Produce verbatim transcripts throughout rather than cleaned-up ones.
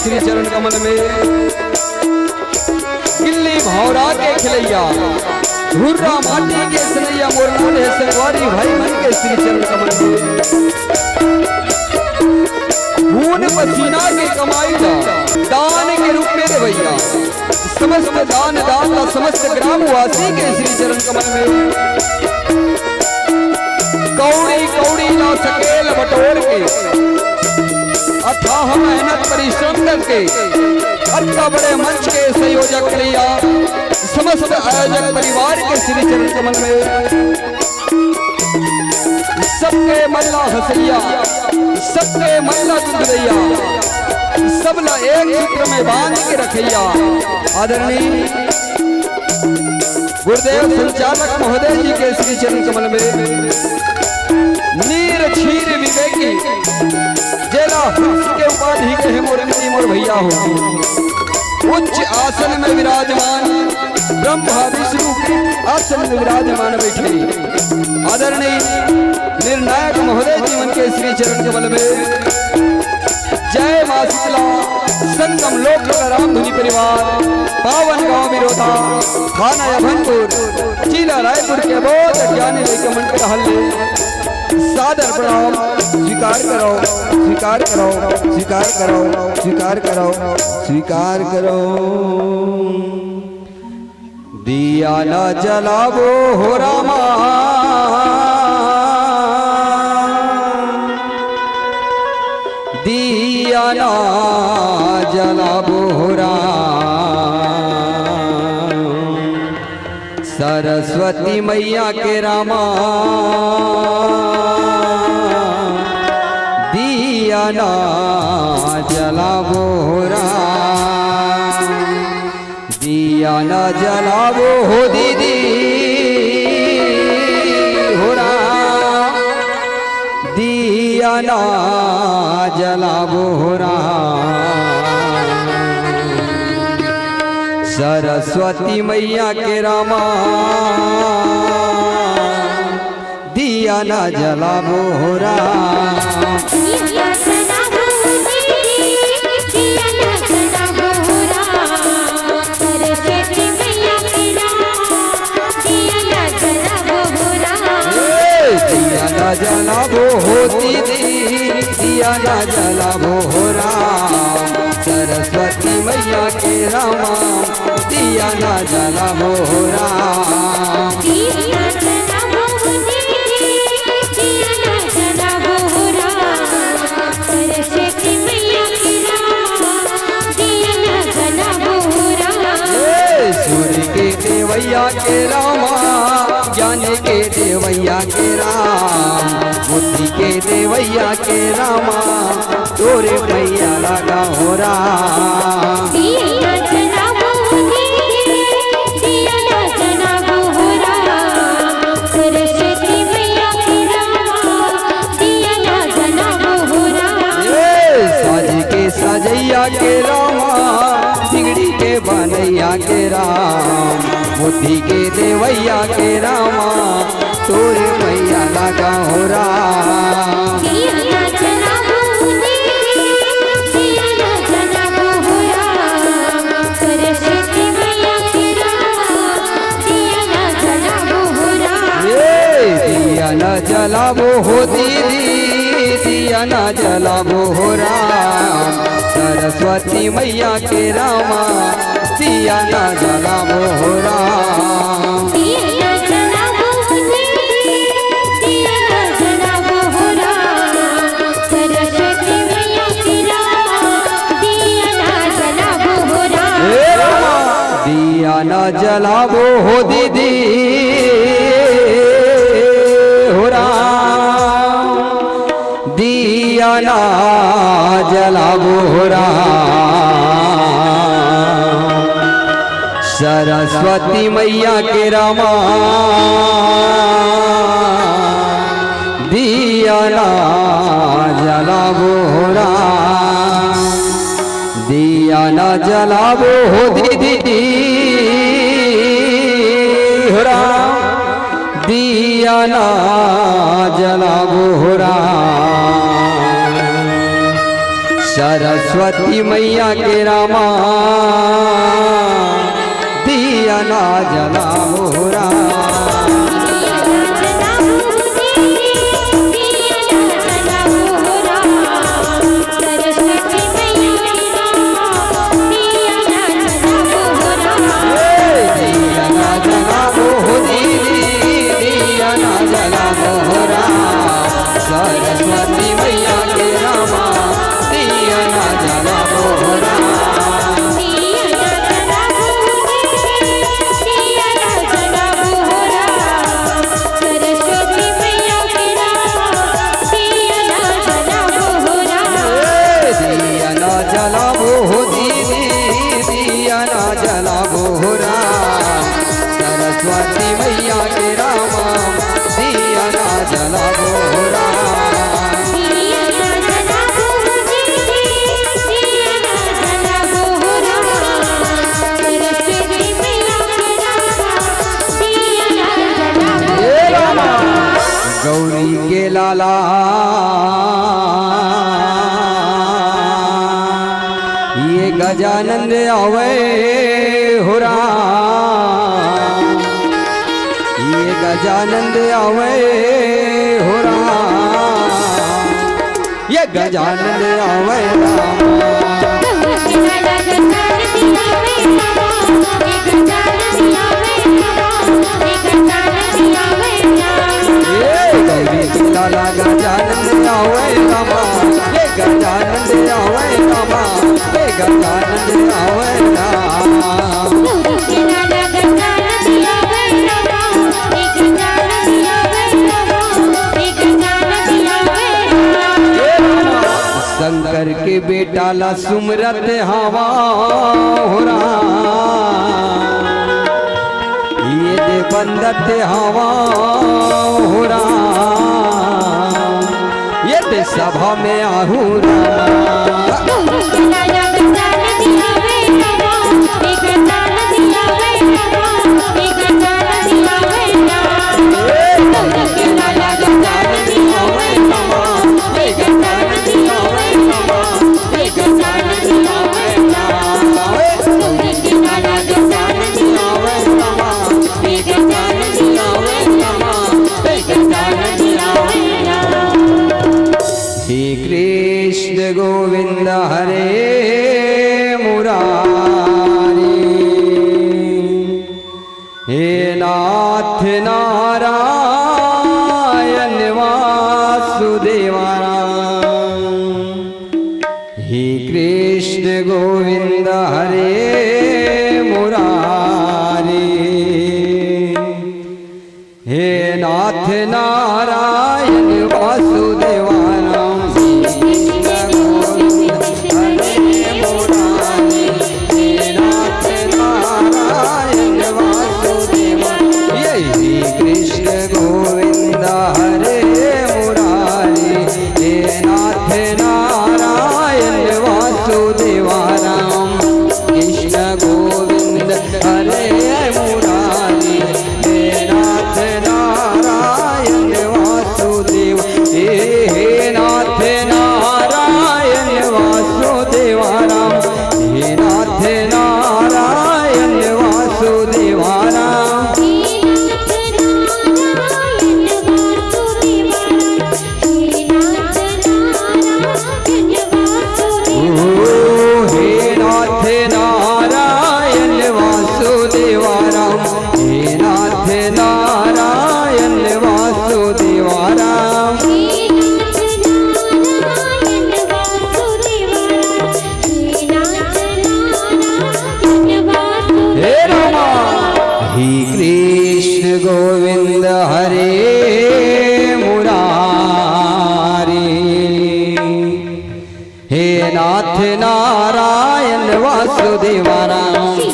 श्री चरण कमल में। गिल्ली भौंरा के खेलइया, धुर्रा माटी के सनइया, मोर नान्हे संगवारी भाई मन के श्री चरण कमल में। खून पसीना के कमाई ला दान के रूप में देवइया, समस्त दान दाता समस्त ग्रामवासी के श्री चरण कमल में। कौड़ी कौड़ी ला सकेल बटोर के, अथाह मेहनत परिश्रम करके, अत्ता बड़े मंच के संयोजक करइया समस्त आयोजक परिवार के श्री चरण कमल में। सबके मन ला हंसइया, सबके मन ला गुदगुदइया, सबला एक सूत्र में बांध के रखइया आदरणीय गुरुदेव संचालक महोदय जी के श्री चरण कमल में। नीर क्षीर विवेकी, जेला हंस के उपाधि कहे मोर मिनी मोर भैया हो। उच्च आसन में विराजमान, ब्रह्मा विष्णु के आसन में विराजमान बैठे आदरणीय निर्णायक महोदय जी मन के श्री चरण कमल में। जय माँ शीतला, संगम लोक रामधुनी परिवार, पावन गांव बिरोधा, थाना अभनपुर, जिला रायपुर के बहुत ज्ञानी लइका मन के रहल ले सादर प्रणाम स्वीकार करो, स्वीकार करो, स्वीकार करो, स्वीकार करो, स्वीकार करो। दिया न जलाबो हो रामा, दिया न जलाबो हो राम, सरस्वती मैया के रामा, दिया न जलाबो हो राम। दिया न जलाबो हो दीदी, हो राम। दिया न जलाबो हो राम। सरस्वती मैया के रामा, दिया न जलाबो हो राम। दिया न जलाबो हो दीदी, दिया न जलाबो हो राम। सरस्वती मैया के राम, दिया न जलाबो हो राम। ए, दिया न जलाबो हो दीदी, दिया न जलाबो हो राम। सरस्वती मैया के रामा, दिया न जलाबो हो राम। दिया न जलाबो हो दीदी, दिया न जलाबो हो राम। सरस्वती मैया के रामा, दिया न जलाबो हो राम। ए, सूर्य के देवैया के रामा, ज्ञान के देवैया के राम, बुद्धि के देवैया के रामा, तोरे पैया लगा हो राम। दिया न जलाबो हो दीदी, दिया न जलाबो हो राम। सरस्वती मैया के रामा, दिया न जलाबो हो राम। ए, साज के सजैया के रामा, बिगड़ी के बनैया के राम, बुद्धि के देवैया के रामा, तोरे मैया लगा हो राम। दिया न जलाबो हो दीदी, दिया न जलाबो हो राम। सरस्वती मैया के रामा, दिया न जलाबो हो राम। ए, दिया न जलाबो हो दीदी, दिया न जलाबो हो राम। सरस्वती मैया के रामा, दिया न जलाबो हो राम। दिया न जलाबो हो दीदी, दिया न जलाबो हो राम। सरस्वती मैया के रामा, दिया न जलाबो हो राम। हे रामा, दिया न जलाबो हो दीदी, हो राम। दिया ना जलाबो हो राम, सरस्वती मैया के रामा। दिया ना जलाबो हो राम, दिया ना जलाबो हो दीदी हो राम। दिया ना जलाबो हो राम, सरस्वती मैया के रामा, दिया ना जलाबो राम। ए, दिया ना जलाबो हो दीदी, दिया ना जलाबो हो राम। सरस्वती मैया के रामा, दिया ना जलाबो हो राम। ए, दिया ना जलाबो हो दीदी, दिया ना जलाबो हो राम। सरस्वती मैया के रामा, दिया ना जलाबो हो राम। ए रामा, गौरी के लाला, ये गजानंद आवे हो राम, ये गजानंद आवे हो राम, ये गजानंद आवे राम। ए गौरी के लाला गजानंद आवे रामा, ए गजानंद आवे रामा, ए गजानंद आवे रामा। ए रामा, शंकर के बेटा ला सुमरत हवा हो राम, ये दे बंदत हवा हो राम, ये दे सभा में आहू राम। श्री कृष्ण गोविंद हरे मुरारी। हे नाथ नारायण वासुदेवा राम। हे कृष्ण गोविंद हरे मुरारी। हे नाथ नारायण वासुदेवा राम। हे कृष्ण गोविंद हरे मुरारी। हे नाथ नारायण वासुदेवा। ये हे कृष्ण गोविंद हरे मुरारी। हे नाथ नारायण वासुदेवा राम। कृष्ण गोविंद हरे मुरारी। हे नाथ नारायण वासुदेव। हे, हे नाथ नारायण वासुदेवा राम। हे नाथ नारायण वासुदेवा राम। ओ हे नाथ नारायण वासुदेवा राम। हे नाथ नारायण वासुदेवा राम। हे रामा। हे कृष्ण गोविंद हरे मुरारी। हे नाथ नारायण वासुदेवा राम। हे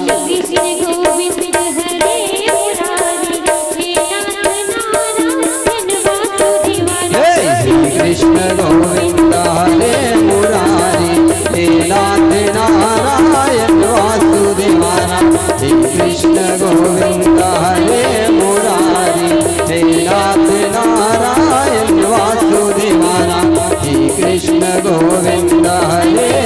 कृष्ण गोविंद हरे मुरारी। हे नाथ नारायण वासुदेवा राम। हे कृष्ण गोविंद हरे मुरारी। हे नाथ नारायण वासुदेवा राम। हे कृष्ण गोविंद हरे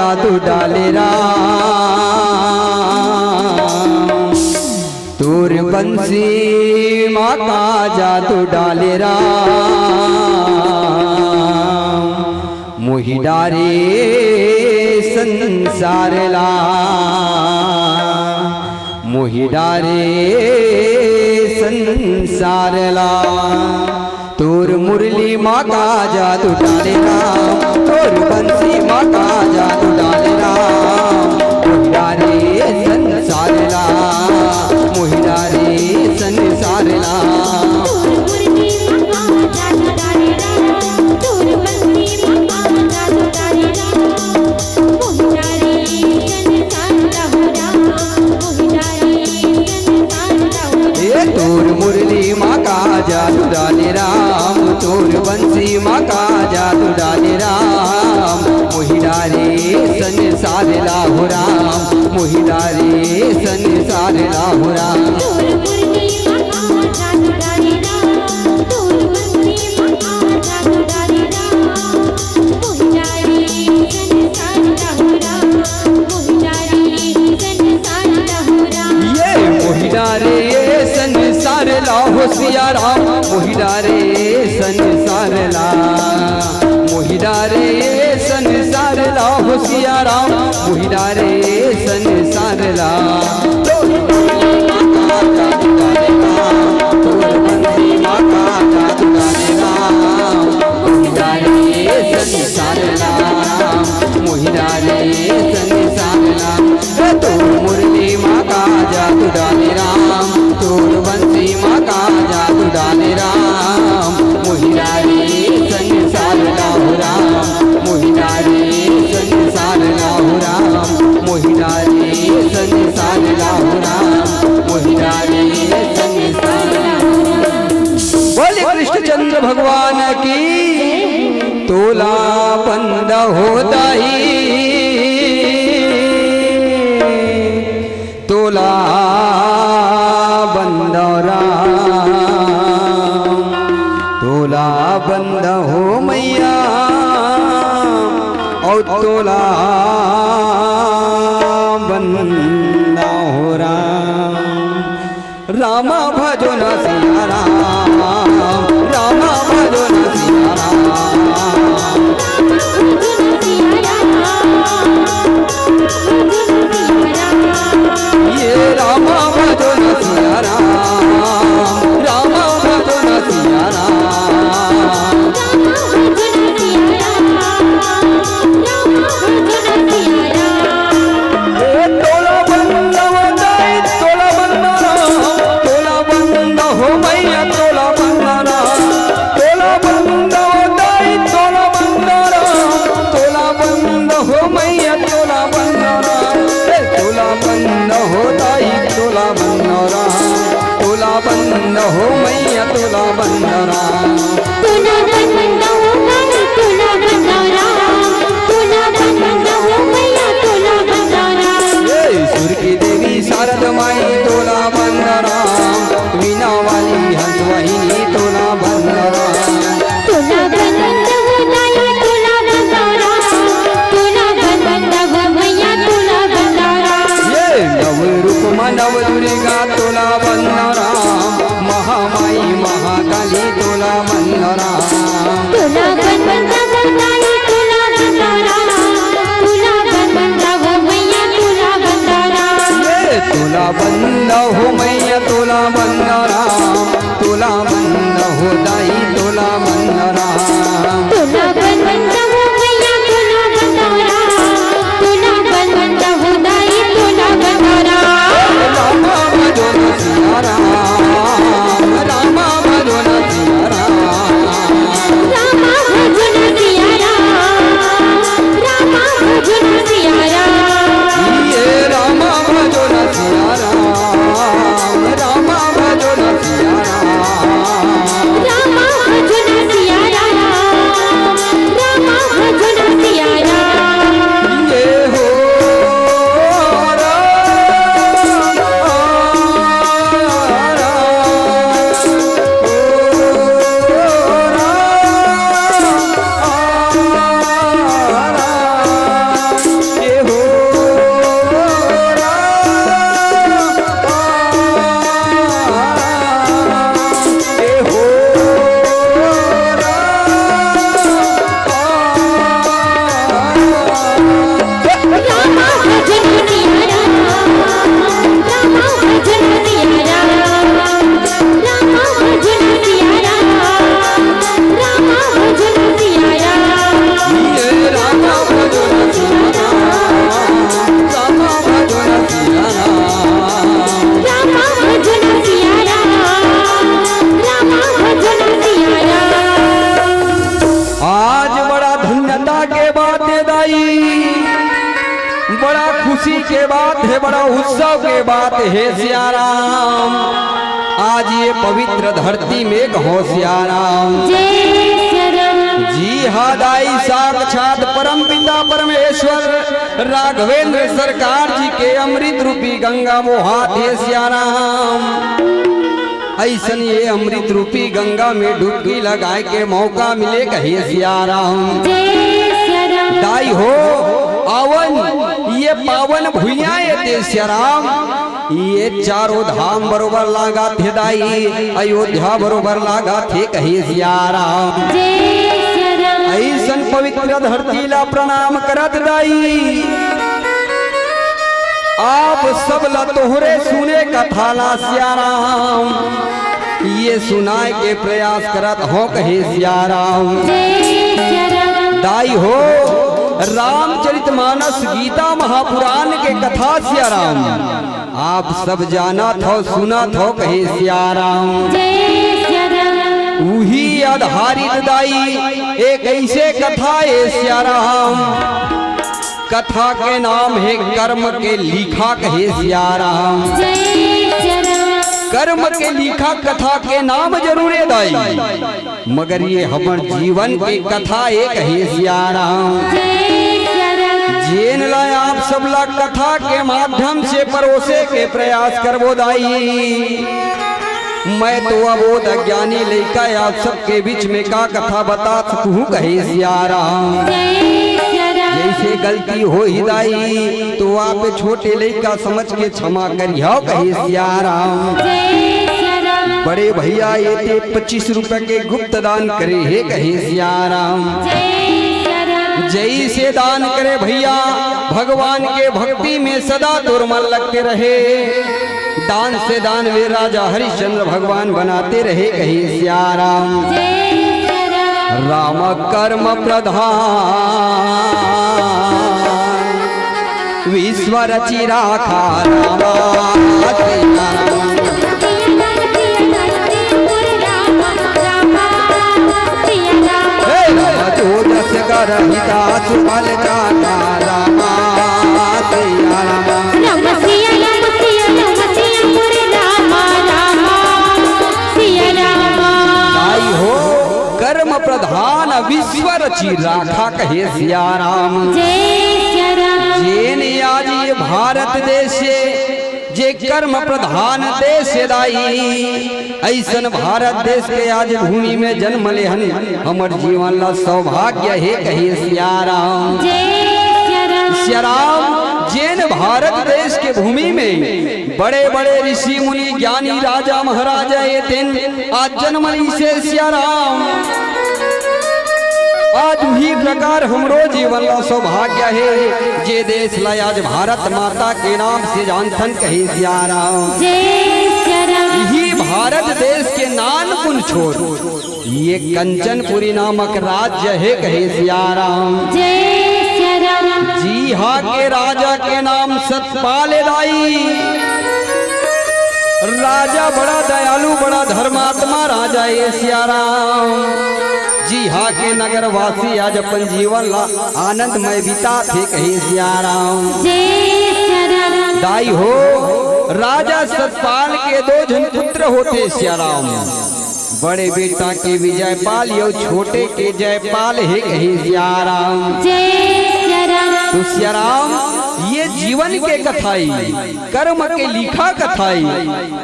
जादू डाले राम, तोर बंसी मा का जादू डाले राम, मोहि डारे संसार ला, मोहि डारे संसार ला। तोर मुरली मा का जादू डाले राम, तोर बंसी मा का जादू डाले राम, मोहि डारे संसार ला, मोहि डारे संसार ला। ए तोर मुरली मा का जादू डाले राम, तोर बंसी मा का जादू डाले राम, मोहि डारे संसार ला हो राम, मोहि डारे संसार ला हो राम। ये मोहि डारे ये संसार ला हो सिया राम, मोहि डारे ये संसार ला, मोहि डारे ये संसार ला हो सिया राम, मोहि डारे ये संसार ला। मोहि डारे संसार ला, मोहि डारे संसार ला। ए तोर मुरली मा का जादू डाले राम, तोर बंसी मा का जादू डाले राम, मोहि डारे संसार ला हो राम, मोहि डारे संसार ला हो राम, मोहि डारे संसार ला हो राम, मोहि डारे संसार ला हो राम। बोले कृष्णचंद्र भगवान की। तोला बंद हो दाई, तोला बंद राम, तोला बंद हो मैया, अउ तोला बंद हो राम। राम भजो न सिया राम, राम भजो न सिया राम। ये राम भजो न सिया राम, राम भजो न सिया राम। ए तोला बंद हो दाई, तोला बंद राम, तोला बंद हो मैया, तोला बंद राम, तोला बंद हो दाई, तोला बंद राम, तोला बंद हो मैया, तोला बंद राम, ए तोला बंद हो दाई, तोला बंद राम, तोला बंद हो मैया, तोला बंद राम। तोला बंद हो दाई, तोला बंद राम, तोला बंद हो मैया, तोला बंद राम। ए सुर की देवी शारद माई, तोला बंद राम, वीणा वाली हंस वाहिनी, तोला बंद राम। तोला बंद हो दाई, तोला बंद राम, तोला बंद हो मैया, तोला बंद राम। ये नव रूप मा नव दुर्गा, तोला बंद राम, महामाई महाकाली, तोला बंद राम। तोला बंद हो दाई, तोला बंद राम, तोला बंद हो मैया, तोला बंद राम। ये तोला बंद हो मैया, तोला बंद राम, तोला बंद हे बड़ा उत्सव के बात हे सिया राम। आज ये पवित्र धरती में कहो सिया राम। जय सिया राम। जी हाँ दाई, साक्षात परम पिता परमेश्वर राघवेंद्र सरकार जी के अमृत रूपी गंगा मोहात हे सिया राम। अइसन ये अमृत रूपी गंगा में डुबकी लगाए के मौका मिले कहे सिया राम। जय सिया राम। दाई हो, आवन ये पावन भुइयां ये दे सिया राम, ये चारों धाम बरोबर लागत हे दाई, अयोध्या बरोबर लागत हे कहे सिया राम। जय सिया राम। अइसन पवित्र धरती ला प्रणाम करत दाई, आप सब ला तोहरे सुने कथा ला सिया राम, ये सुनाए के प्रयास करत हो कहे सिया राम। जय सिया राम। दाई हो, रामचरितमानस गीता महापुराण के कथा सिया राम, आप सब जानत हो, सुनत हो कहे सिया राम। जय सिया राम। उही आधारित दाई एक ऐसे कथा हे सिया राम, कथा के नाम हे कर्म के लिखा कहे सिया राम। जय सिया राम। कर्म के लिखा कथा के नाम जरूर हे दाई, मगर ये हमर जीवन के कथा हे कहे सिया राम। जय सिया राम। जेन ला आप सब ला कथा के माध्यम से परोसे के प्रयास करबो दाई। मैं तो अबोध अज्ञानी लइका आप सबके बीच में का कथा बता सकूं कहे सिया राम। जय सिया राम। जैसे गलती होही दाई तो आप छोटे लइका समझ के क्षमा करिहो कहे सिया राम। जय सिया राम। बड़े भैया ये ते पच्चीस रुपए के गुप्त दान करे हे कहे सिया राम। जय सिया राम। जैसे दान करे भैया, भगवान के भक्ति में सदा तोर मन लगते रहे। दान से दानवीर राजा हरिश्चंद्र भगवान बनाते रहे कहे सिया राम। जय सिया राम। राम कर्म प्रधान विश्व रचि राखा रामा सिया राम। हे राम जो जस करहिता सुफल चाखा रामा सिया राम। राम सिया राम सिया राम सिया मोरे रामा रामा सिया रामा। दाई हो, कर्म प्रधान विश्व रचि राखा कहे सिया राम। जय सिया राम। जेन आज ये भारत देश हे, जे कर्म प्रधान देश हे दाई, अइसन भारत देश के आज भूमि में जन्म लेहन, हमर जीवन ला सौभाग्य हे कहे सिया राम। जय सिया राम। सिया राम, जेन भारत देश के भूमि में बड़े-बड़े ऋषि मुनि ज्ञानी राजा महाराजा ए तेन आज जन्म लीसे सिया राम। आज उही प्रकार हमरो जीवन ला सौभाग्य हे, जे देश ला आज भारत माता के नाम से जानथन कहे सिया राम। जय सिया राम। इही भारत देश के नानकुन छोर ये कंचनपुरी नामक राज्य हे कहे सिया राम। जय सिया राम। जिहा के राजा के नाम सतपाल दाई। राजा बड़ा दयालु, बड़ा धर्मात्मा राजा ए सिया राम। जिहा के नगरवासी आज अपन जीवन ला आनंदमय बिताथे कहे सिया राम। जय सिया राम। दाई हो, राजा सतपाल के दो झन पुत्र होथे सिया राम। बड़े बेटा के विजयपाल अउ छोटे के जयपाल हे कहे सिया राम। जय सिया राम। तो सिया राम, ये जीवन के कथा ए, कर्म के लिखा कथा ए।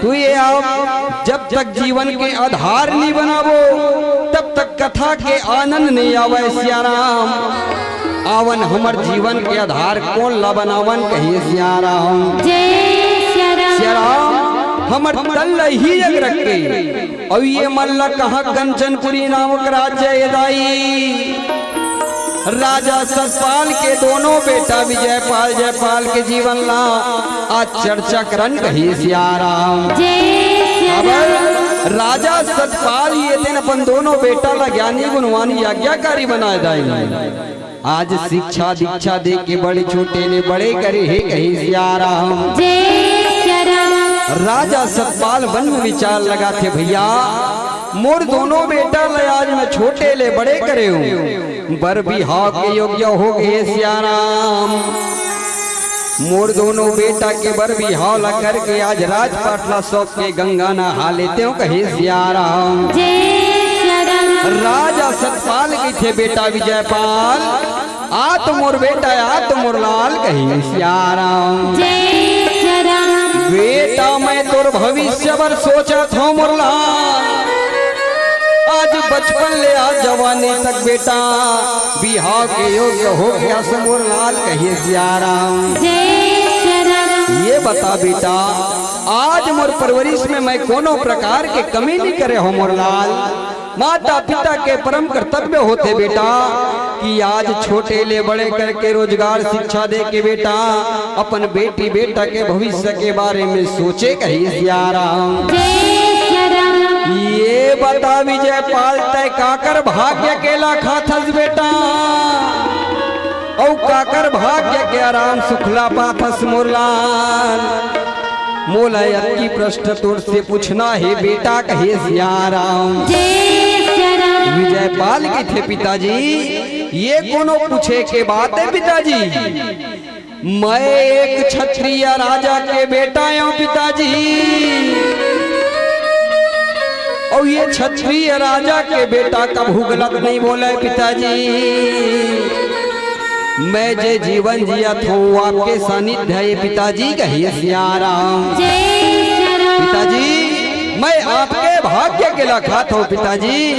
तो ये आप जब तक जीवन के आधार नहीं बनाबो, तब तक कथा के आनंद नहीं आवय सिया राम। आवन हमर जीवन के आधार कोन ला बनावन कहे सिया राम। जय सिया राम। सिया राम, हमर तन ला ही जग रख के अउ ये मन ला कहाँ कंचनपुरी नामक राज्य ए दाई। राजा सतपाल के दोनों बेटा विजयपाल जयपाल के जीवन ला आज चर्चा करन कहे सिया राम। जय सिया राम। अब राजा सतपाल ए तेन अपन दोनों बेटा ला ज्ञानी गुणवान आज्ञाकारी बनाए दाई। आज शिक्षा दीक्षा दे के बड़े छोटे ले बड़े करे हे कहे सिया राम। जय सिया राम। राजा सतपाल मन में विचार लगाथे, भैया मोर दोनों बेटा ला आज मैं छोटे ले बड़े करे हूँ, बर बिहाव के योग्य हो गे सिया राम। मोर दोनों बेटा के बर बिहाव ला करके आज राजपाट ला सौंप के गंगा नहा लेतेंव, कहे सियाराम। जय सियाराम। राजा सतपाल कहिथे, "बेटा विजयपाल, आ तो मोर बेटा, आ तो मोर लाल," कहे सियाराम। जय सियाराम। "बेटा, मैं तोर भविष्य बर सोचत हंव मोर लाल। आज बचपन ले आज जवानी तक बेटा बिहाव के योग्य हो गे हस मोर लाल," कहे सियाराम। जय सियाराम। "ये बता बेटा, आज मोर परवरिश में मैं कोनो प्रकार के कमी नइ करे हंव मोर लाल। माता पिता के परम कर्तव्य होथे बेटा कि आज छोटे ले बड़े करके रोजगार शिक्षा दे के बेटा अपन बेटी बेटा के भविष्य के बारे में सोचे," कहे सियाराम। जय सियाराम। "ये बता विजयपाल, तैं काकर भाग्य के ला खाथस बेटा, अउ काकर भाग्य के आराम सुखला पाथस मोर लाल? मोला अतकी प्रश्न तोर से पूछना हे बेटा," कहे सियाराम। जय सियाराम। विजयपाल कहिथे, "पिताजी, ये कोनो पूछे के बात हे पिताजी? मैं एक क्षत्रिय राजा के बेटा हंव पिताजी, अउ ये क्षत्रिय राजा के बेटा कभू गलत नइ बोले पिताजी। मैं जे जीवन जियत हंव, वो आपके सानिध्य हे पिताजी," कहे सियाराम। जय सियाराम। "पिताजी, मैं आपके भाग्य के ला खाथंव पिताजी,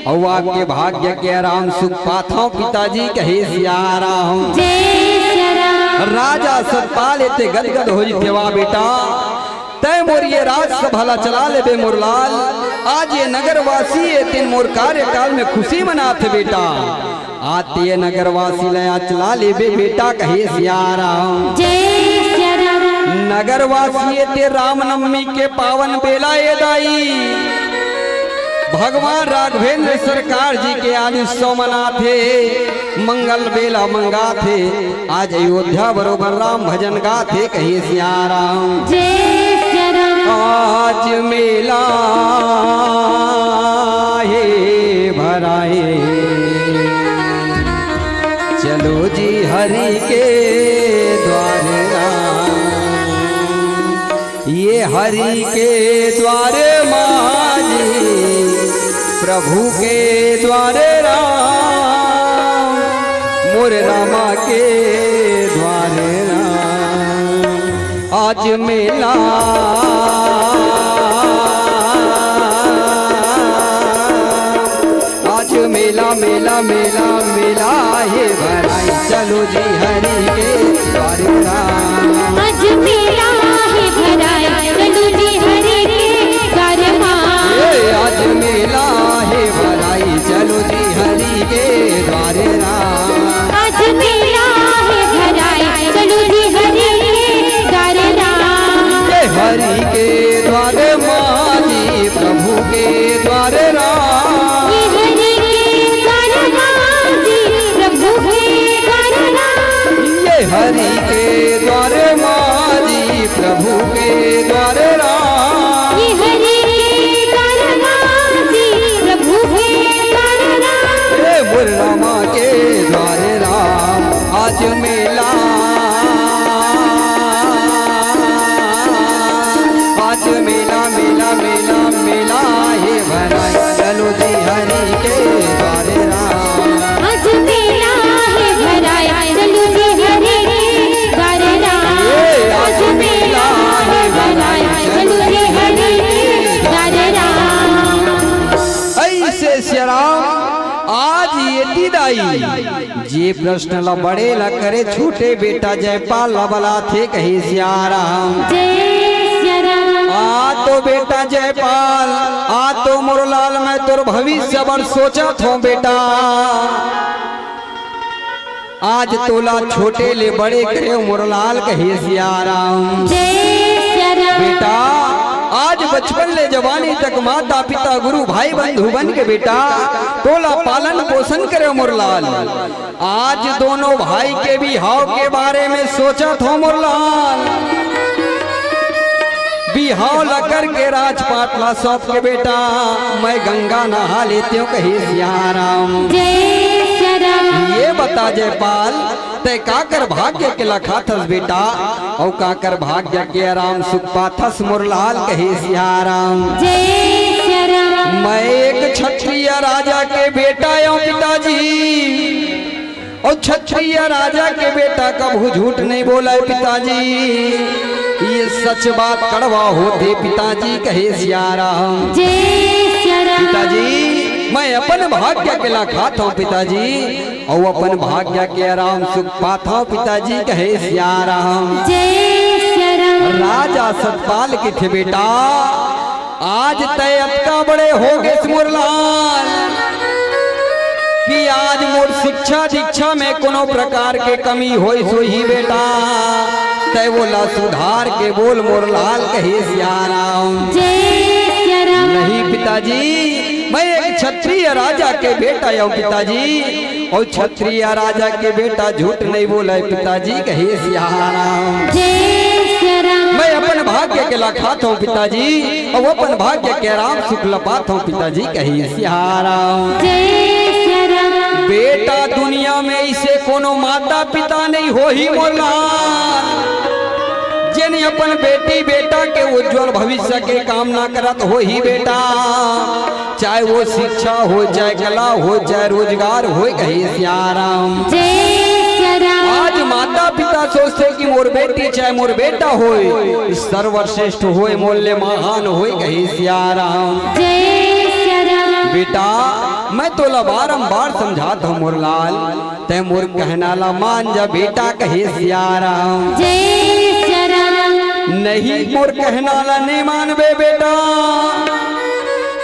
अउ आपके भाग्य के आराम सुख पाथंव पिताजी," कहे सियाराम। जय सियाराम। राजा सतपाल एते गदगद हो जथे, "वाह बेटा, तैं मोर ये राजसभा ला चला लेबे मोर लाल। आज ये नगरवासी ए तेन मोर कार्यकाल में खुशी मनाथे बेटा। आज ते ये नगरवासी ला आज चला लेबे बेटा," कहे सियाराम। जय सियाराम। नगरवासी ए ते रामनवमी के पावन बेला ए दाई, भगवान राघवेंद्र सरकार जी के आज उत्सव मनाथे, मंगल बेला मंगाथे। आज अयोध्या बरोबर राम भजन गाथे, कहे सियाराम। जय सियाराम। आज मेला हे भराए, चलो जी हरि के द्वार राम। ये हरि के द्वार माँ जी, प्रभु के द्वार राम, मोर रामा के द्वार राम। आज मेला, आज मेला, मेला, मेला, मेला हे भराई, चलो जी हरि के द्वार राम। आज मेला हे भराई, चलो जी हरि के द्वार राम। ए, आज मेला हे भराई, चलो जी हरि के द्वार राम। आज मेला हे भराई, चलो जी हरि के द्वार राम। ए, हरि के द्वार माँ जी, प्रभु के द्वार राम। ये हरि के द्वार माँ जी, प्रभु के द्वार राम। ये हरि के द्वार माँ जी, प्रभु के द्वार राम। ये हरि के द्वार माँ जी, प्रभु के द्वार राम। हे मोर रामा के द्वार राम, आज मेला, आज मेला, मेला, मेला, मेला हे भराई, चलो जी हरि के द्वार राम। आज मेला हे भराई, चलो जी हरि के द्वार राम। ए, आज मेला हे भराई, चलो जी हरि के द्वार राम। अइसे सियाराम, आज एती दाई जे प्रश्न ला बड़े ला करे, छोटे बेटा जयपाल ला बलाथे, कहे सियाराम। जय सियाराम। आ तो बेटा जयपाल, आ तो मोर लाल, मैं तोर भविष्य बर सोचत हंव बेटा। आज तोला छोटे ले बड़े करेंव मोर लाल, कहे सियाराम। जय सियाराम। बेटा, आज बचपन ले जवानी तक माता पिता गुरु भाई बंधु बन के बेटा तोला पालन पोषण करेंव मोर लाल। आज दोनों भाई के बिहाव के बारे में सोचत हंव मोर लाल। बिहाव ला करके राजपाट ला सौंप के बेटा मैं गंगा नहा लेतेंव, कहे सियाराम। जय सियाराम। ये बता जयपाल, तै काकर भाग्य के लखाथस बेटा, अउ काकर भाग्य के आराम सुख पाथस मोर लाल, कहे सियाराम। जय सियाराम। मैं एक क्षत्रिय राजा के बेटा अउ पिताजी, अउ क्षत्रिय राजा के बेटा कभू झूठ नहीं बोले पिताजी। ये सच बात कड़वा होथे पिताजी, कहे सियाराम। जय सियाराम। पिताजी, मैं अपन भाग्य के लखाथंव पिताजी, अउ अपन भाग्य के आराम सुख पाथंव पिताजी, कहे सियाराम। जय सियाराम। राजा सतपाल कथे, बेटा, आज तै अतका बड़े हो गेस मोर लाल कि आज मोर शिक्षा दीक्षा में कोनो प्रकार के कमी होइस होही बेटा, तै वोला सुधार के बोल मोर लाल, कहे सियाराम। जय सियाराम। नहीं पिताजी, मैं एक क्षत्रिय राजा के बेटा अउ पिताजी, अउ क्षत्रिय राजा के बेटा झूठ नहीं बोले पिताजी, कहे सियाराम। जय सियाराम। मैं अपन भाग्य के लखाथंव पिताजी, अउ अपन भाग्य के आराम सुख ल पाथंव पिताजी, कहे सियाराम। जय सियाराम। बेटा, दुनिया में अइसे कोनो माता पिता नहीं होही मोर लाल, जेन अपन बेटी बेटा के उज्जवल भविष्य के कामना करत होही बेटा, चाहे वो शिक्षा हो, चाहे कला हो, चाहे रोजगार हो, कहे सियाराम। जय सियाराम। आज माता पिता सोचथे कि मोर बेटी चाहे मोर बेटा होय, सर्वश्रेष्ठ होय, मोर ले महान होय, कहे सियाराम। जय सियाराम। बेटा, मैं तोला बारंबार समझाथंव मोर लाल, तै मोर कहना ला मान जा बेटा, कहे सियाराम। जय सियाराम। नहीं मोर कहना ला नहीं मानबे बेटा,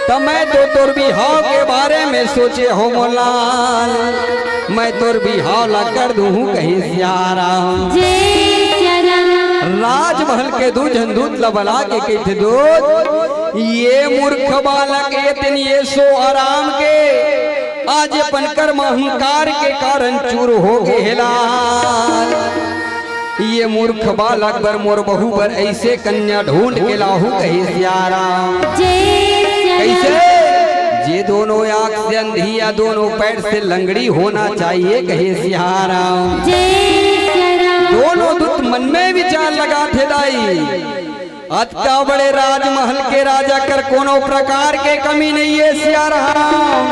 त मैं तो तोर बिहाव के बारे में सोचे हंव मोर लाल, मैं तोर बिहाव ला कर दूहूं, कहे सियाराम। जय सियाराम। राजमहल के दू झन दूत ला बला के कथे, दूत, ये मूर्ख बालक एतन ऐसो-आराम के आज अपन कर्म अहंकार के कारण चूर हो गे हे लाल। ये मूर्ख बालक बर, मोर बहू बर अइसे कन्या ढूंढ के लाहू, कहे सियाराम। जय सियाराम। कइसे? जे दोनों आंख से अंधी या दोनों पैर से लंगड़ी होना चाहिए, कहे सियाराम। जय सियाराम। दोनों दूत मन में विचार लगाथे दाई, अतका बड़े राजमहल के राजा कर कोनो प्रकार के कमी नहीं हे सियाराम,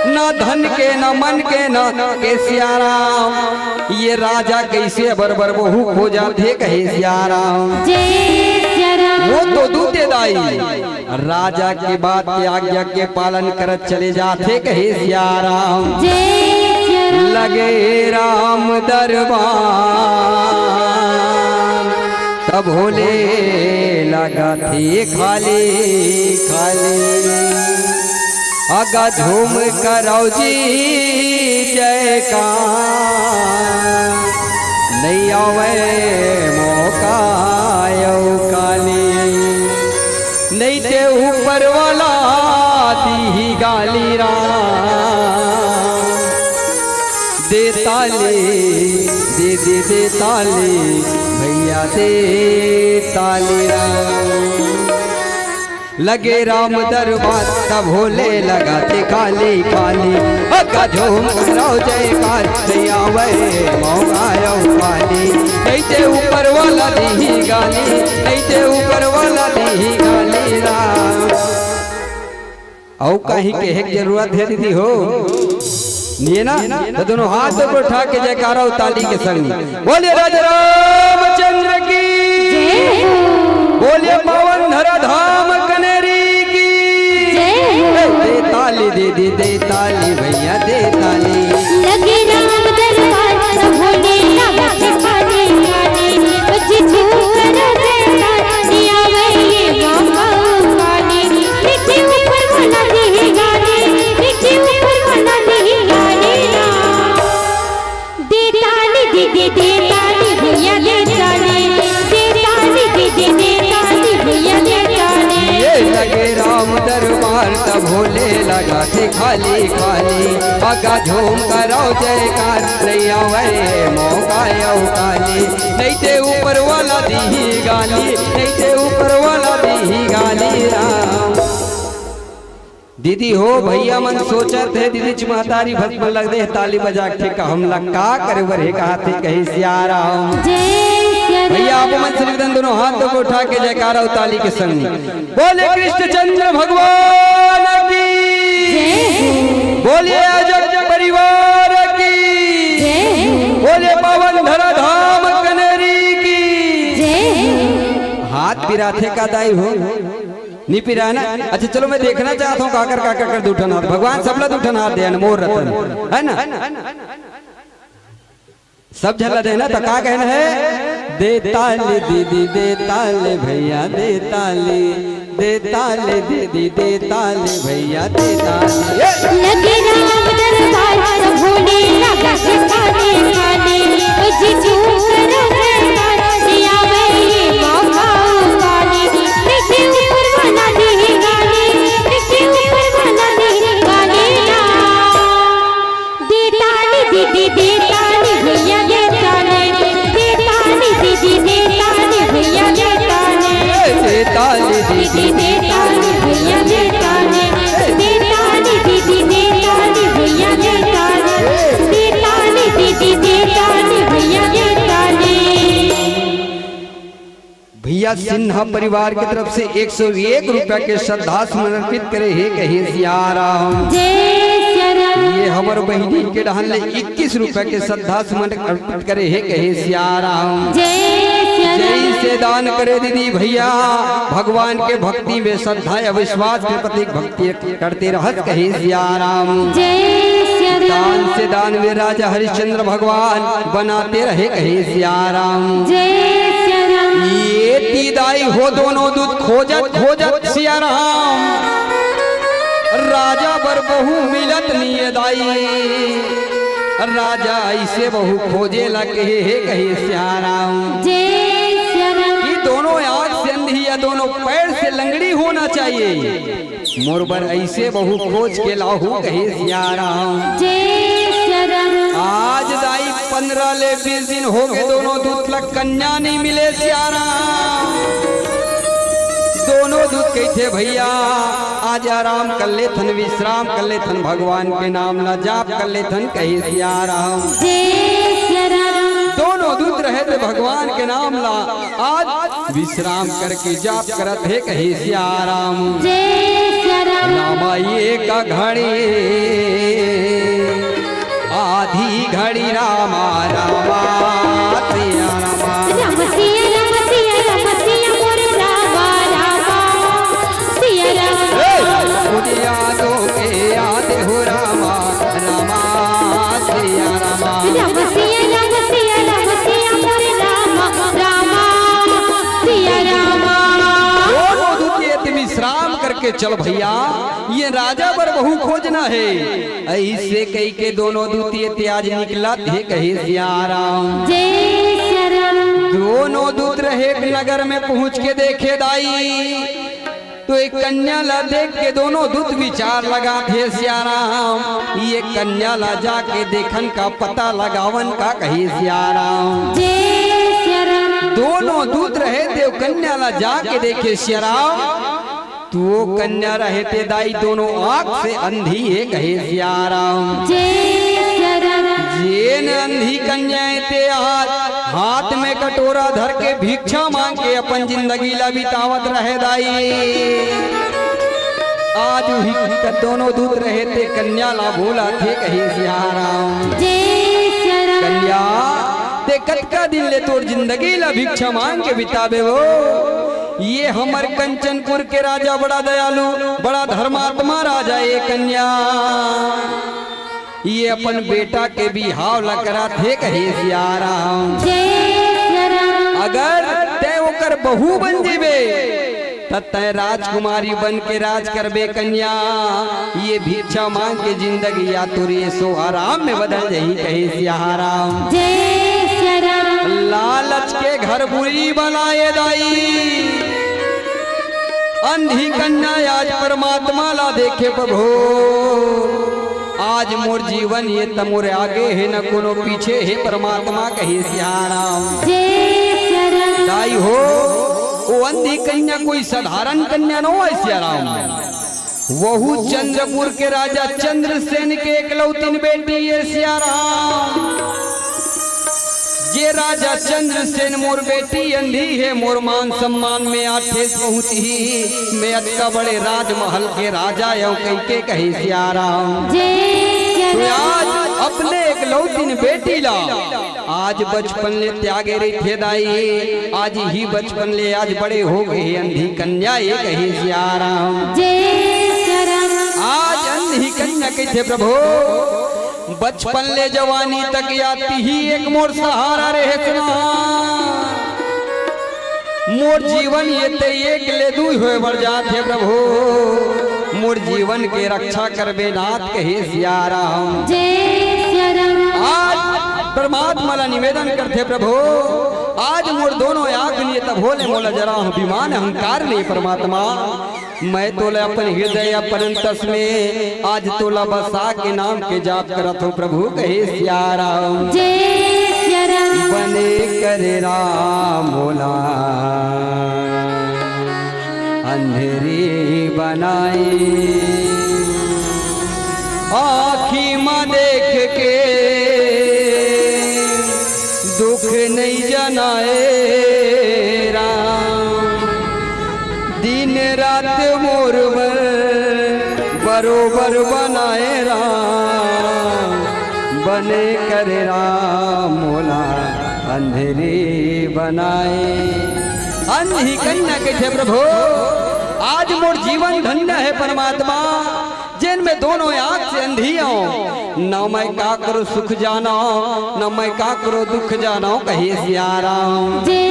ना धन के, ना मन के, ना के सियाराम। ये राजा कइसे बर बर बहू खोजथे, कहे सियाराम। जय सियाराम। वो तो दूत ए दाई राजा के बात के आज्ञा के पालन करत चले जाथे, कहे सियाराम। जय सियाराम। लगे राम दरबार तब होले लगथे खाली खाली। अगा झूम करव जी जयकार, नइ आवय मौका अउ काली। नइ ते ऊपर वाला दीही गाली राम। दे ताली, दे दे दे ताली, भैया दे ताली राम। लगे राम दरबार तब होले लगथे खाली खाली। अगा झूम करव जयकार, नइ आवय मौका अउ काली। नइ ते ऊपर वाला दीही गाली, नइ ते ऊपर वाला दीही गाली राम। अउ कहीं कहे के जरूरत हे दीदी हो? नइ हे ना? त दोनों हाथ ऊपर उठा के जयकारा अउ ताली के संग बोलिए राजा रामचंद्र की। जय हो। बोलिए पावन धरा धाम कनेरी की। जय हो। दे ताली दीदी, दे ताली भैया, दे ताली। लगे राम दरबार सब होले लगथे खाली खाली। बज झूम करव जयकार, नइ आवय मौका अउ काली। नइ ते ऊपर वाला दीही गाली, नइ ते ऊपर वाला दीही गाली राम। दे ताली दीदी, दे ताली भैया, दे ताली। दे ताली दीदी, दे ताली भैया, दे ताली। ये लगे राम दरबार तब होले लगथे खाली खाली। अगा झूम करव जयकार, नइ आवय मौका अउ काली। नइ ते ऊपर वाला दीही गाली, नइ ते ऊपर वाला दीही गाली राम। दीदी हो, भैया मन सोचत हे, दीदीच महतारी भसमन लग दे ताली बजा के, का हमला का करे बर हे, कहाथे कहे सियाराम। जय सिया राम। भैया, आप मन से निवेदन, दोनों हाथ को उठा के जयकारा अउ ताली के संग बोले कृष्णचंद्र भगवान की। जय हो। बोलिए अजग परिवार की। जय हो। बोलिए पावन धरा धाम कनेरी की। जय हो। हाथ पिराथे का दाई हो? नी पिराय ना? अच्छा, चलो, मैं देखना चाहत हूँ, काकर, काकर कर दू ठन हाथ। भगवान सबला दू ठन हाथ दे, अनमोल रतन, है ना? सब झन ला देना, त का कहना है? दे ताली दीदी, दे ताली भैया, दे ताली, दे ताली दीदी, दे ताली भैया, दे ताली। ए! लगे राम दरबार, सब होने लगा जयकारे काले। ओ जी तू करो जयकारा, सिया वही मौका उतारे। देखिए ऊपर वाला दे गाली, देखिए ऊपर वाला दे गाली ना। दे ताली दीदी, दे ताली भैया, दे ताली। दे ताली दीदी, दे ताली भैया, दे ताली। दे ताली दीदी, दे ताली भैया, दे ताली। दे ताली दीदी, दे ताली भैया, दे ताली। दे ताली दीदी, दे ताली भैया, दे ताली। भैया सिन्हा परिवार की तरफ से एक सौ एक रुपया के श्रद्धा सुमन अर्पित करे हे, कहे सियाराम। जय सिया राम। ये हमर बहिनी के डहन ले इक्कीस रुपया के श्रद्धा सुमन अर्पित करे हे, कहे सियाराम। जय सिया राम। जैसे दान करे दीदी भैया, भगवान के भक्ति में श्रद्धा या विश्वास के प्रतीक भक्ति करते रहत, कहे सियाराम। जय सिया राम। दान से दानवीर राजा हरिश्चंद्र भगवान बनाते रहे, कहे सियाराम। जय सिया राम। ये तीदाई हो दोनों दूत खोजत खोजत सियाराम, राजा बर बहू मिलत निये दाई। राजा ऐसे बहू खोजे ला कहे हे, कहे सियाराम। जय सिया राम। ये दोनों आंख से अंधी या दोनों पैर से लंगड़ी होना चाहिए। मोर बर ऐसे बहू खोज के लाहू, कहे सियाराम। जय सिया राम। आज दाई पंद्रह ले बीस दिन हो गे, दोनों दूत ला कन्या नहीं मिले सियाराम। दोनों दूत कहिथे, भैया आज आराम कर लेथन, विश्राम कर लेथन, भगवान के नाम ला जाप कर लेथन, कहे सियाराम। जय सिया राम। दोनों दूत रहे थे भगवान के नाम ला आज विश्राम करके जाप करत हे, कहे सियाराम। जय सिया राम। रामा एक घड़ी आधी घड़ी रामा रामा सिया रामा। राम सिया राम सिया राम सिया मोर रामा रामा सिया राम। ए, मुझे यादों के याद हो रामा रामा सिया रामा। राम सिया राम सिया राम सिया मोर रामा रामा सिया रामा। दोनों दूत ये ते विश्राम करके चल भैया, ये राजा बर बहू खोजना हे। ऐसे कही के दोनों दूत ये ते आज निकलत हे, कहे सियाराम। जय सिया राम। दोनों दूत रहे नगर में पहुंच के देखे दाई, तो एक कन्या ला देख के दोनों दूत विचार लगाथे सियाराम, ये कन्या ला जाके देखन का, पता लगावन का, कहे सियाराम। जय सिया राम। दोनों दूत रहे ते कन्या ला जाके देखे सियाराम, तो वो कन्या रहे ते दाई दोनों आंख से अंधी हे, कहे सियाराम। जय सिया राम। जेन अंधी कन्या हे ते आज हाथ में कटोरा धर के भिक्षा मांग के अपन जिंदगी ला बितावत रहे दाई। आज उही क-, दोनों दूत रहे ते कन्या ला बोलथे, कहे सियाराम। जय सिया राम। कन्या, ते कतका दिन ले तोर जिंदगी ला भिक्षा मांग के बिताबे हो? ये हमर कंचनपुर के राजा बड़ा दयालु, बड़ा धर्मात्मा राजा ए कन्या। ये अपन बेटा के बिहाव ला कराथे, कहे सियाराम। जय सिया राम। अगर तैं ओकर बहू बन जेबे, त तैं राजकुमारी बन के राज करबे कन्या। ये भिक्षा मांग के जिंदगी या तोर ऐसो आराम में बदल जाही, कहे सियाराम। जय सिया राम। लालच के घर बुरी बला ए दाई। अंधी कन्या आज परमात्मा ला देखे प्रभु। आज मोर जीवन ये त मोर आगे हे, न कोनो पीछे हे परमात्मा, कहे सियाराम। जय सिया राम। दाई हो, वो अंधी कन्या कोई साधारण कन्या नो हे सियाराम। वहू चंद्रपुर के राजा चंद्रसेन के एकलौतिन बेटी ये सियाराम। जे राजा चंद्रसेन मोर बेटी अंधी हे, मोर मान सम्मान में आठेस पहुँचही, मैं अतका बड़े राजमहल के राजा अयों कहिके कहे सियाराम। जय सिया तो राम। आज अपने एकलौतिन बेटी ला आज बचपन ले त्यागे रहिथे दाई, आज ही बचपन ले आज बड़े हो गए हे अंधी कन्या ये कहे सियाराम। जय सिया राम। आज अंधी कन्या कहिथे प्रभु, बचपन ले जवानी तक या तिही एक मोर सहारा रहे सुना। मोर जीवन ये ते एक ले दुई होय बर जात हे प्रभु, मोर जीवन के रक्षा करबे नाथ कहे सियाराम। जय सिया राम। आज परमात्मा ला निवेदन करथे प्रभु, आज मोर दोनों आँख लिए तभो ले मोला जरा अभिमान अहंकार नहीं परमात्मा, मैं तोला अपन हृदय अपन अंतस में आज तोला बसा के नाम के जाप करत हूँ प्रभु कहे सियाराम। जय सिया राम। बने करे राम मोला अंधेरी बनाई, आँखी म देख के दुख नहीं जनाए राम। दिन रात मोर बर बरोबर बनाए राम, बने करे राम मोला अंधेरी बनाए। अंधी कन्या कहिथे प्रभु, आज मोर जीवन धन्य हे परमात्मा, जेन में दोनों आँख से अंधी अयों, न मैं काकरो सुख जानों, न मैं काकरो दुख जानों, कहे सियाराम। जय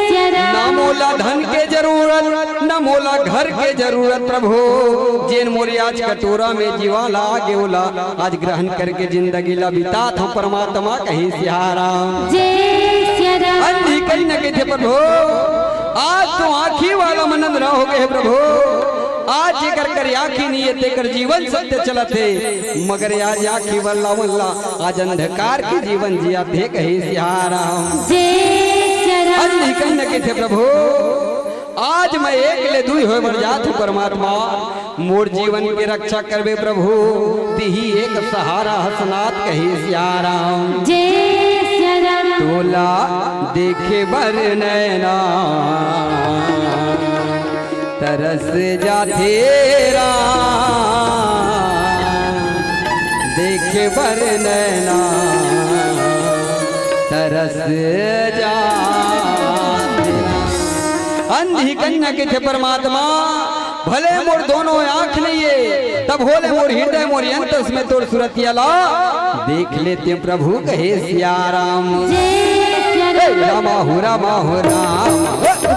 सिया राम। न मोला धन के जरूरत, न मोला घर के जरूरत, प्रभु, जेन मोरे आज कटोरा में जीवा ला आगे ओला आज ग्रहण करके जिंदगी ला बितात हूँ, परमात्मा कहे सियाराम। जय सिया राम। अंधी कन्या कहिथे प्रभु, आज तो आँखी वाला मन अंधरा हो गए हे प्रभु, आज जेकर कर आँखी नहीं हे, तेकर जीवन सत्य चलत हे, मगर आज आँखी वाला मन ला आज अंधकार के जीवन जियात हे, कहे सियाराम। जय सिया राम। अंधी कन्या कहिथे प्रभु, आज मैं एक ले दुई होय बर जात हूँ परमात्मा, मोर जीवन के रक्षा करबे प्रभु, तिही एक सहारा हस नाथ कहे सियाराम। जय सिया राम। तोला देखे बर नैना तरस जाथे राम, देखे बर नैना तरस जाथे राम। अंधी कन्या कहिथे परमात्मा, भले मोर दोनों आँख नहीं हे, तभो ले मोर हृदय मोर अंतस में तोर सुरतिया ला देख लेते प्रभु कहे सियाराम। जय सिया राम। रामा हो रामा हो राम।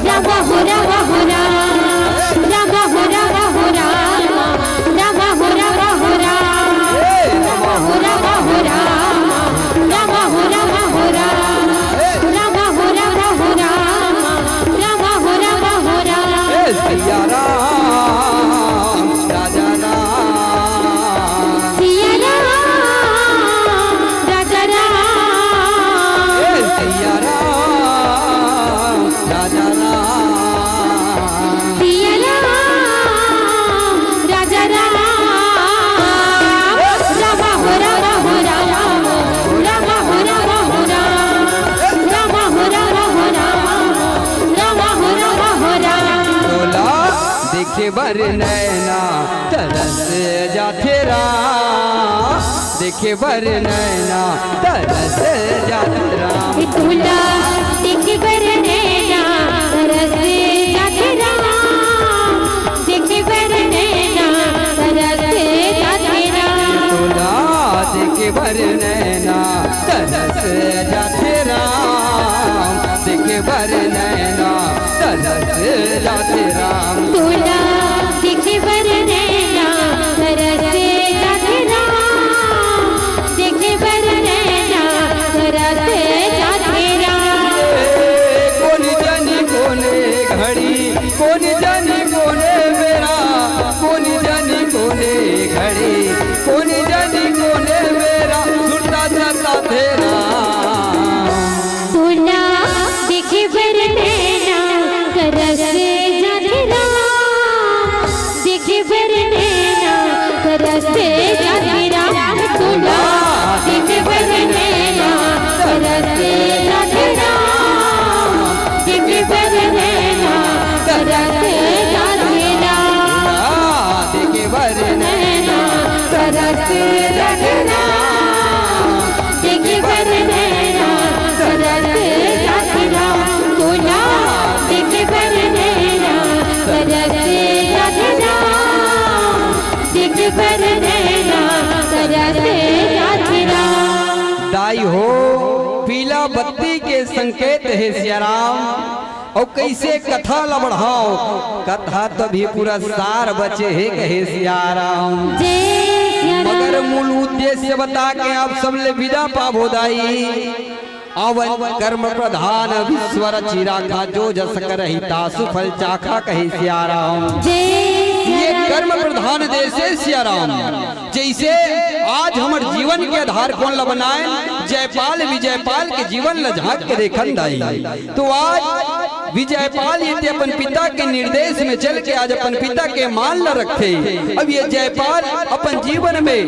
रामा हो रामा हो राम। रामा हो रामा हो राम। रामा हो रामा हो राम। रामा हो रामा हो राम। रामा हो रामा हो राम। रामा हो रामा हो राम। रामा हो रामा हो राम। ए सिया राम राजा राम। सिया राम राजा राम। ए सिया राम राजा राम। सिया राम राजा राम। रामा हो रामा हो राम। रामा हो रामा हो राम। रामा हो रामा हो राम। रामा हो रामा हो राम। तोला देखे बर नैना तरस जाथे राम, देखे बर नैना तरस जाथे राम। तोला देखे बर नैना तरस जाथे राम, देखे बर नैना तरस जाथे राम। तोला देखे बर नैना तरस जाथे राम, देखे बर नैना तरस जाथे राम। तोला देखे बर नैना तरस जाथे राम, देखे बर नैना तरस जाथे राम। ए, कोन जनी कोने घड़ी, कोन जनी कोने बेरा, कोन जनी कोने घड़ी, कोन जनी कोने बेरा, सुरता सता तेरा। तोला देखे बर नैना तरस जाथे राम, देखे बर नैना रस रखना, देख बर नैना, तरस जात राम। गुलाब देख बर नैना, तरस जात राम। देख बर नैना, तरस जात राम। दाई हो, पीला बत्ती के संकेत हे सियाराम। अउ कइसे कथा ल बढ़ाओ, कथा तो अभी पूरा सार बचे हे, कहे सियाराम। जय सियाराम। मगर मूल उद्देश्य बता के आप सब ले विदा पाबो दाई। अवन कर्म प्रधान विश्व रचि राखा, जो जस करही तासु फल चाखा, कहे सियाराम। जय ये सियाराम। कर्म प्रधान देश हे सियाराम। जइसे आज हमर जीवन के आधार कोन ल बनाए, जयपाल विजयपाल के जीवन ल झांक के देखन दाई। तो आज विजयपाल ये ते अपन पिता के निर्देश में चल के आज अपन पिता के मान ल रखथे। अब ये जयपाल अपन जीवन में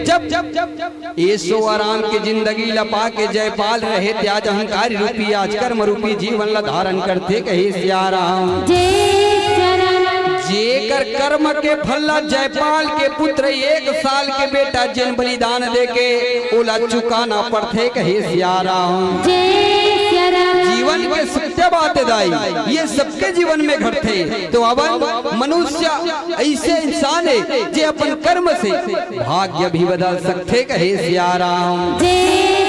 जब, जब, जब, जब ऐसो आराम के जिंदगी ल पा के जयपाल रहे ते आज अहंकार रूपी, आज कर्म रूपी जीवन ल धारण करथे, कहे सियाराम। जय सियाराम। जेकर कर्म के फल ला जयपाल के पुत्र एक साल के बेटा जेन बलिदान दे के ओला चुकाना पड़थे, कहे सियाराम। जय सियाराम। जीवन के सत्य बात हे दाई, ये सबके जीवन में घटथे। तो अवन मनुष्य ऐसे इंसान हे जे अपन कर्म से भाग्य भी बदल सकथे, कहे सियाराम। जय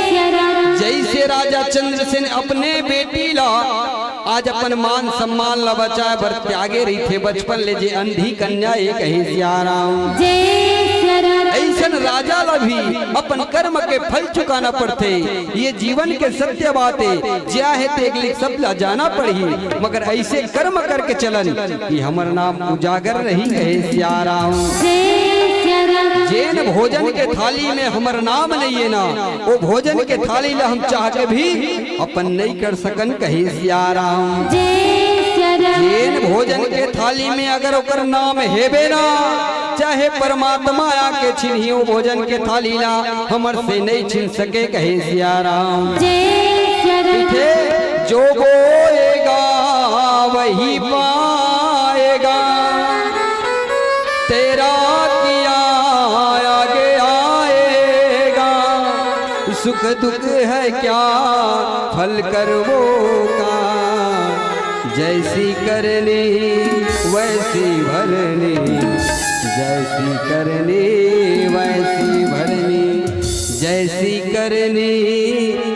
सियाराम। जैसे राजा चंद्रसेन अपने बेटी ला आज अपन मान सम्मान ला बचाए बर त्यागे रहिथे, बचपन ले जे अंधी कन्या ए कहे सियाराम। जय सियाराम। अइसन राजा ला भी अपन कर्म के फल चुकाना पड़थे। ये जीवन के सत्य बात ए, ज्या हे तेगले सब ला जाना पड़ही, मगर ऐसे कर्म करके चलन कि हमर नाम उजागर रही कहे सियाराम। जय सियाराम। जेन भोजन के थाली में हमर नाम नइ ए ना, वो भोजन के थाली ला हम चाह के भी अपन नइ कर सकन कहे सियाराम। जय सियाराम। जेन भोजन के थाली में अगर ओकर नाम हेबे ना, चाहे परमात्मा आके छिनही ओ भोजन के थाली ला, हमर से नइ छिन सके कहे सियाराम। जय सियाराम। इथे जो बोएगा वही पाएगा, तेरा किया आगे आएगा। सुख दुख है क्या फल कर्मों का, जैसी करनी वैसी भरनी, जैसी करनी वैसी भरनी, जैसी करनी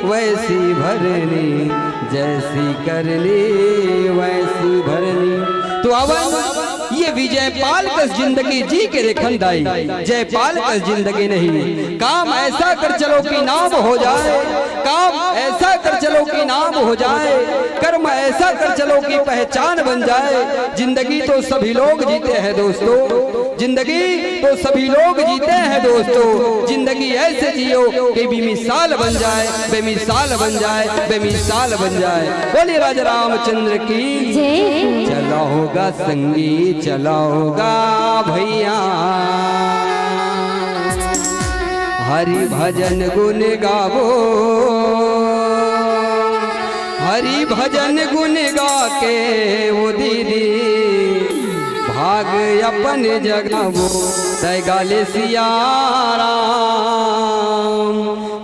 वैसी भरनी, जैसी करनी वैसी भरनी। तो अवन ये विजयपाल कस जिंदगी जी के देखन दाई, जयपाल कस जिंदगी नहीं। काम ऐसा कर चलो कि नाम हो जाए, काम ऐसा कर चलो कि नाम हो जाए, कर्म ऐसा कर चलो कि पहचान बन जाए। जिंदगी तो सभी लोग जीते हैं दोस्तों, जिंदगी तो सभी लोग जीते हैं दोस्तों। जिंदगी ऐसे जियो कि बेमिसाल बन जाए, बेमिसाल बन जाए, बेमिसाल बन जाए। बोलिए राजा रामचंद्र की जय। चला होगा संगी, चला होगा भैया, हरि भजन गुण गावो, हरि भजन गुण गा के वो दीदी भाग अपन जगावो। तै गाले सियाराम,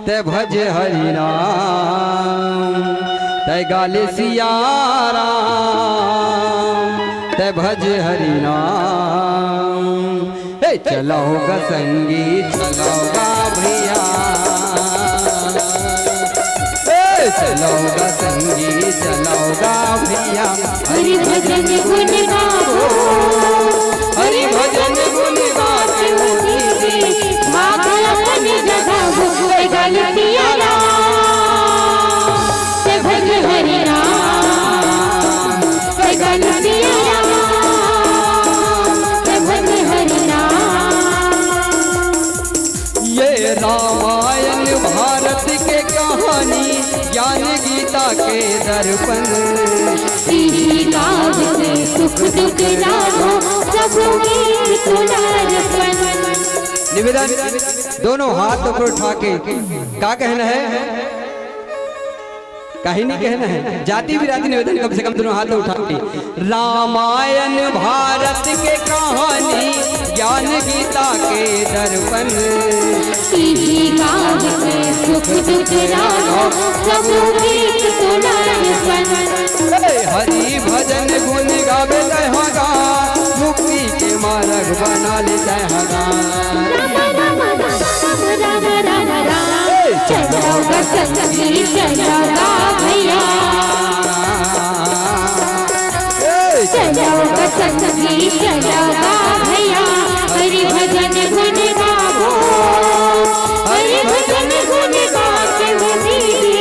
तै भज हरि नाम, तै गाले सियाराम, तै भज हरि नाम। ए चला होगा संगी, चला होगा भैया, ए चला होगा संगी, चला होगा भैया। हरि भजन गुण गावो, हरि भजन गुण गावो, भाग अपन जगावो, ए गाले सियाराम, ए भज हरि नाम, ए गाले सियाराम, ए भज हरि नाम। ये रामायण भारत के कहानी, ज्ञान गीता के दर्पण। इही काज से सुख दुख जानो, सब में तुलारपन। निवेदन, दोनों हाथ ऊपर उठा के का कहना है? कहीं नहीं कहना है, जाति बिराती निवेदन, कम से कम दोनों हाथ उठा के। रामायण भारत के कहानी, ज्ञान गीता के दर्पण। इही गाँव के सुख दुख रानो, सबो गीत सुनाए बन। ए, हरि भजन गुण गावे तैहा गा, मुक्ति के मार्ग बना ले तैहा गा। राम राम राम राम राम राम। ए, चलो गा संगी, चलो गा भैया। ए, चलो गा संगी, चलो गा भैया। हरि भजन गुण गावो, हरि भजन गुण गाके हो दीदी,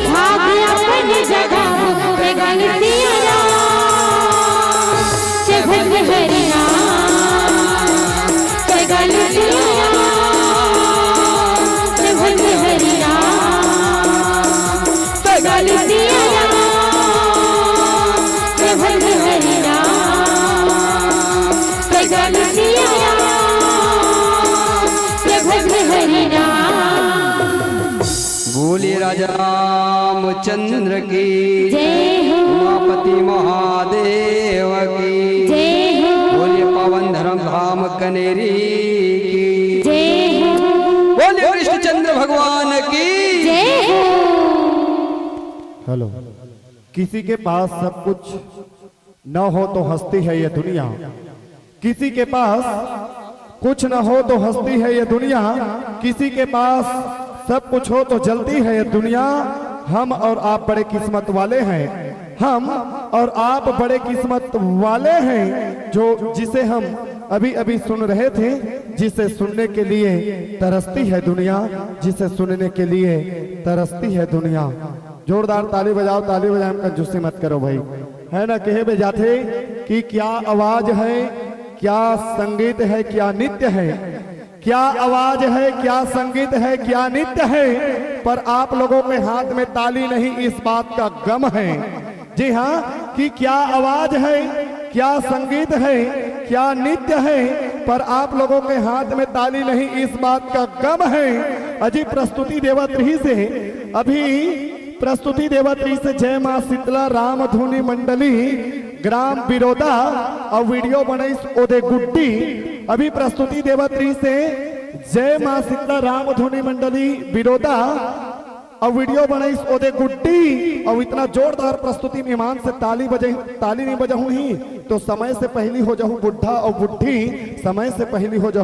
भाग अपन जगावो। जय गल सिया राम, जय भज हरि राम, जय गल सिया राम, जय भज हरि राम, जय गल सिया राम, जय भज हरि राम, जय गल सिया राम, जय भज हरि राम। बोलिए राजा रामचंद्र की, जय हो। उमापति महादेव की, जय हो। बोलिए पावन धर्म धाम कनेरी की, जय हो। बोलिए कृष्णचंद्र भगवान की। जय हो। हेलो। किसी के पास सब कुछ न हो तो हंसती है ये दुनिया, किसी के पास कुछ न हो तो हंसती है ये दुनिया, किसी के पास सब कुछ हो तो जलती है ये दुनिया। हम और आप बड़े किस्मत वाले हैं, हम और आप बड़े किस्मत वाले हैं, जो जिसे हम अभी अभी सुन रहे थे, जिसे सुनने के लिए तरसती है दुनिया, जिसे सुनने के लिए तरसती है दुनिया। जोरदार ताली बजाओ, ताली बजाए में कंजूसी मत करो भाई, है ना? कहे बे जाथे कि क्या आवाज है, क्या संगीत है, क्या नृत्य है, क्या आवाज है, क्या संगीत है, क्या नृत्य है, पर आप लोगों के हाथ में ताली नहीं, इस बात का गम है। जी हाँ, कि क्या आवाज है, क्या संगीत है, क्या नृत्य है, पर आप लोगों के हाथ में ताली नहीं, इस बात का गम है। अजी प्रस्तुति देवत रहिस हे, अभी प्रस्तुति देवत रहिस हे जय माँ शीतला रामधुनी मंडली ग्राम बिरोदा, अउ वीडियो बनइस ओदे गुड्डी। अभी प्रस्तुति देवत रहिस हे जय माँ शीतला रामधुनी मंडली बिरोदा, अउ वीडियो बनइस ओदे गुड्डी। अउ इतना जोरदार प्रस्तुति मेहमान से ताली बजे, ताली नहीं बजाहूं ही तो समय से पहली हो जाहूं बुढ़ा, अउ बुढ़ी समय से पहली हो जाहूं